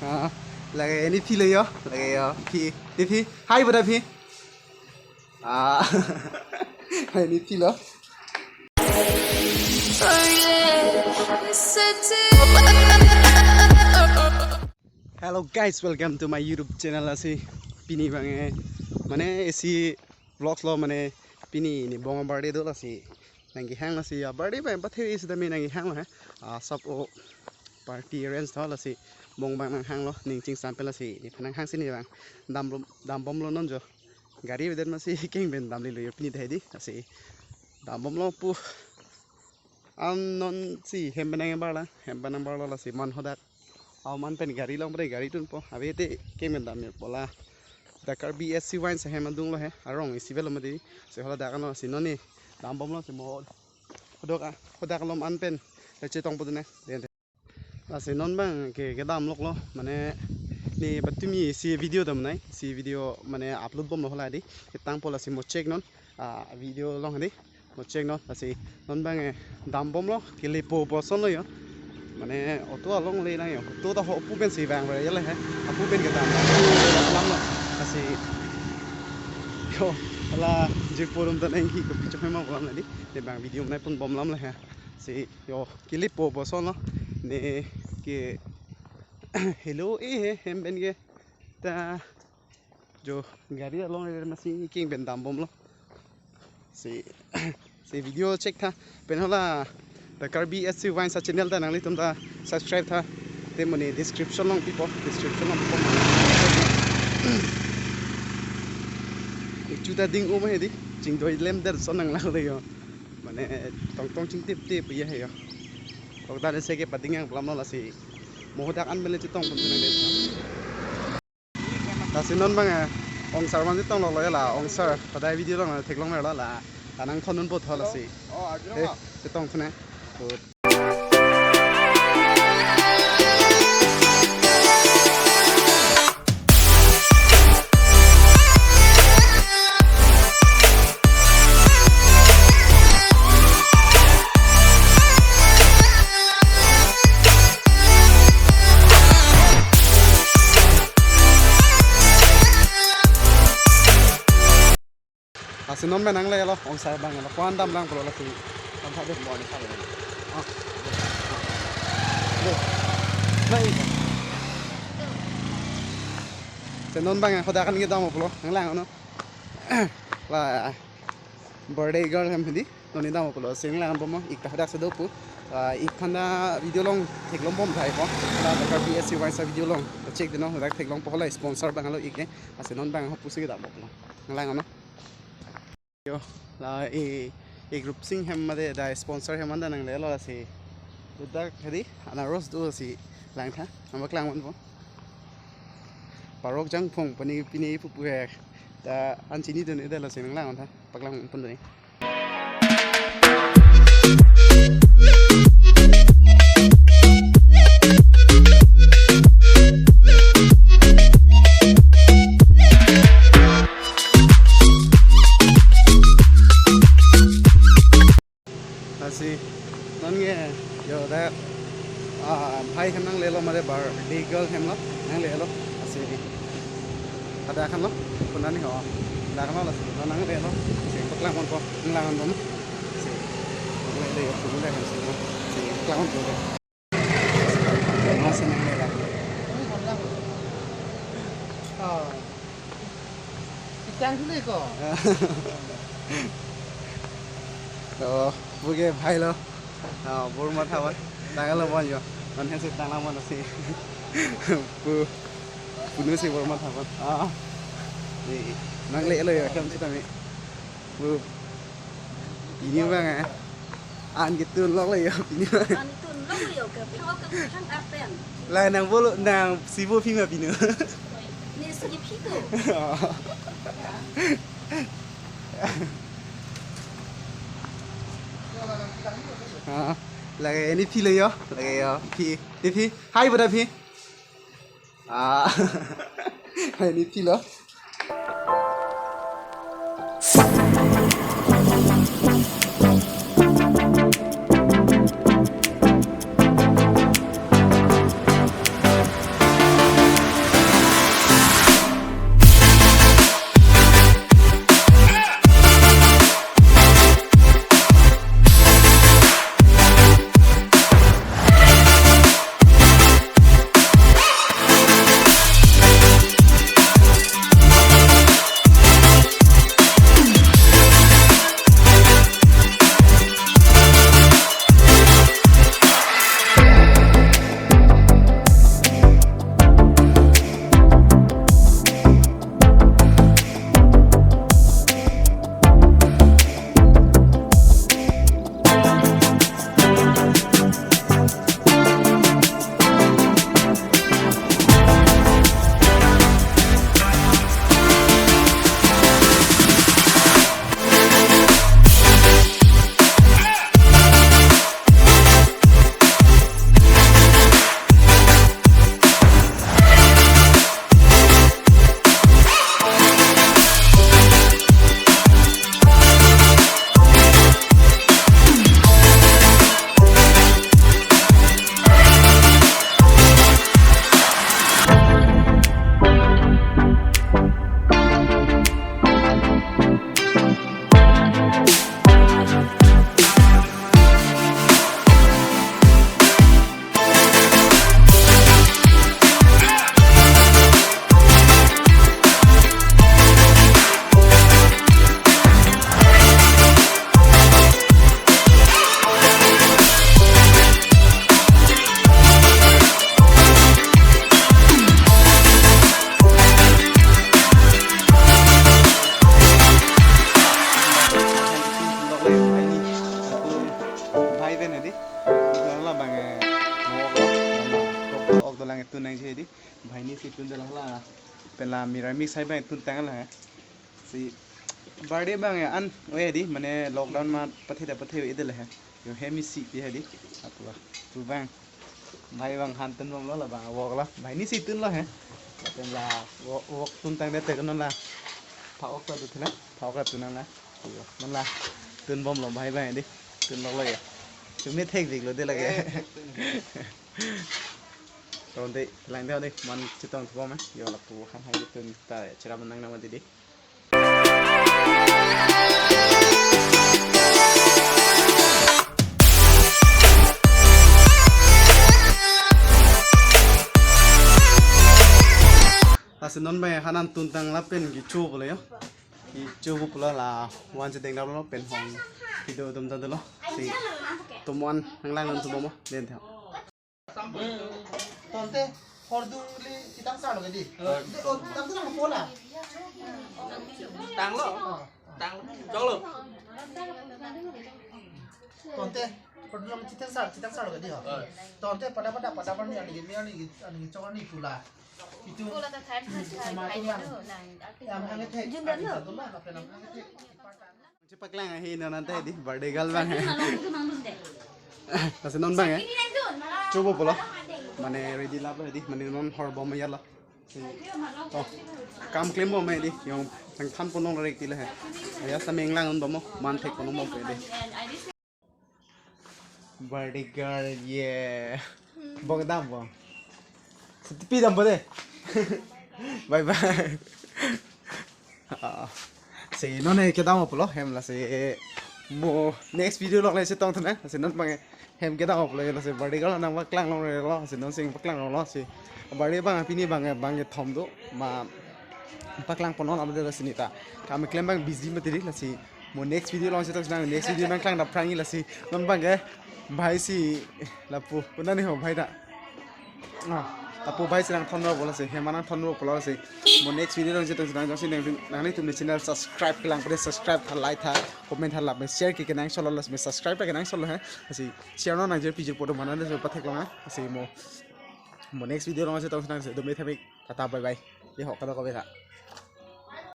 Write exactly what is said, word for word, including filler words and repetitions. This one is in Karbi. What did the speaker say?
Ah, lake ne philo yo, lake yo, phi, te phi, hi boda phi. Ah, ne philo. Hello guys, welcome to my YouTube channel. Lasi pini abang, eh, mane isi vlogs lo, mane pini ne bong birthday do, lasi nangkehang, lasi a birthday abang pathe isi dami nangkehang lo he. Ah, sab o party arrange tho, lasi bong abang nanghang lo, ning chingsampet, lasi nephan nanghang si ne abang dambom, dambomlo non jo. Gari avedet masi keng pen damlelo yo pini dei di, lasi dambomlo pu. An non si hem pen nangbarlang, hem pen nangbarlo, lasi man hadak aum an pen gari longpre, gari tunpo, ave te keng pen dampo la. The Karbi S C Wines ahem adung lo he, arong isi avelo mati, si hala dak ano si non ne dambomlo si mo. Hadak a, hadak alom an pen le chetongpo dun ne. Den, den. Lasi non abang ke, kedam loklo, mane ne patumi isi video damnai, isi video mane upload bomlo hala di, ketangpo, lasi mo check non, ah, video along di. Mo check non, lasi non abang, eh, dambomlo, kelepo puson lo yo. Mane auto along le nang yo. Auto ta ho pu pen si vangve ya le he. Apu pen kedam. Lam lo. Lasi yo, hala jirpo atum ta nanghi kopi chok ma lam le di. Ne abang video nai pon bomlam le he. Si yo, kelepo puson lo. Ne ke hello, eh, he, hem pen ke ta jo gari along le masi keng pen dambomlo. Si, si video check tha. Pen hala The Karbi S C Wines a channel ta nanglitum ta subscribe tha. Te mo ne description along pipo, description along pipo. Kecho ta ding-o ma he di, chingdoi lemdet ason nanglang le yo. Mane tongtong chingtip tip ya he yo. Kok ta le se ke pading yang pelam lo, lasi mo hadak an pen le chetong pon pon le. Lasi non abang, eh, ongsar man chetong lo lo ya la, ongsar. Padai video along theklong mer lo la. Tanang thon un bot hol lasi. Oh, arjun. Eh, chetong thun ne. Good. Lasi non pen nanglelo, ongsar abang lo. Ko-an damlang pulo lasi. Damtha de. Mo ni sa le. Ah. Le. Nai. Si non abang hadak an kedam pulo. Nanglang non. La birthday girl hem hidi. Non ne dam pulo. Si nanglang bomlo. Ik ta hadak si do pu. Ah, ik aphan ta video along theklong bom thai po. La ta Karbi S C Wines a video along check dun non, hadak theklongpo, hala sponsor abang lo ik ke. Lasi non abang ho pusi kedam pulo. Nanglang non. Yo, la e, e group sing hem mate da sponsor hem an ta nanglelo, lasi. Hadak hedi, anaros do si langtha, nangpaklang ponpo. Parok Jangphong pini pini pupu he. Ta an chini dun ne da, lasi nanglang tha, paklang pon dun ne. Lasi non ke yo da, ah, bhai khan nanglelo mate birthday girl hem lo nanglelo, lasi hadak an lo, konani ho, hadak an lo, lasi nanglelo, lasi paklang ponpo, nanglang ponpo, lasi nanglelo yo, punu le hem si, lasi paklang ponpo. Masi nanglela. Oh. Itang dulu ko. Oh, puke bhai lo. Oh, Borma thawan. Tanglo bon yo. Non he si tanglang bon si. Pu, punu si Borma thawan. Ah. Ni, nanglelo yo, kam si tami. Pu, pini abang, eh. An ketun lok le yo, pini abang. An tun lok le yo, ke phang ke phang apen. La nang bolo, nang si bo phi ma pini. Ne si phi tu. Ah, lake ne philo yo, lake yo, phi, te phi, hi boda phi. Ah, hi ne philo. Banghini si tun dela hala. Pen la Mirami sai bang tun tang la he. Si birthday bang ya an oya di, mane lockdown ma pathe da pathe ide la he. Yo hem isi pi he di. Apo tu bang. Bhai bang han tun bom lo la bang wok la. Banghini si tun lo he. Pen la wok, wok tun tang de te kono la. Pha ok ta tu thela. Pha ok ta tun la. Yo, non la. Tun bom lo bhai bang di. Tun lo lo ya. Chumi thek dik lo de lage. Ronde lang de ode man chetong thu bom. Yo lapu han hai tun ta chera nang nang di di. Lasi non bang han an tun tang lapen kecho pulo yo. Kecho pulo la wan cheteng dam lo pen hong. Kido dum ta dolo. Si tomon nang lang non tu bom den tha. Tonte hordung le chitang sar lo ke di. Oh, chitang sar lo pola. Tang lo. Tang lo. Chok lo. Tonte hordung le chitang sar, chitang sar lo ke di ho. Tonte pada pada pada pada ni ani ni ani chok ani pula. Itu sama tu bang. Yang hangat hek. Jun dan lo. Paklang ahi non ante di birthday girl bang he. Lasi non bang he. Chobo pulo. Mane ready lap lo di, mane non hor bom ya lo. Oh, kam klem bom he di. Yong sang than ponong rek ti le he. Ya sameng lang non bom, man thek ponong bom he di. Birthday girl, yeah. Bong dam bong. Setipi dam bode. Bye bye. Ah. Si non he kedam pulo hem lasi mo next video along le chetong thana. Si non bang hem kedam pulo lasi birthday girl nang paklang long lo si non sing paklang long lo si. Birthday bang pini bang bang thom do ma paklang ponong abang de lasi nita. Kam klem bang busy mati di lasi mo next video along chetong thana, next video nang klang dap prangi lasi non bang ke bhai si lapu kuna ni ho bhai da. Ah, lapu bhai si nang thon ro pulo si, hem an nang thon ro pulo si. Mo next video along chetong thana jongsi nang nanglitum ni channel subscribe kelang pade subscribe tha, like tha, comment tha, lap me share ke kenangsot lo lasi me subscribe ta kenangsot lo he. Lasi share non nang jer pijir podo mana de pathek long ha. Lasi mo mo next video along chetong thana si do me tha me tata bye bye. Ye ho kada ko be tha.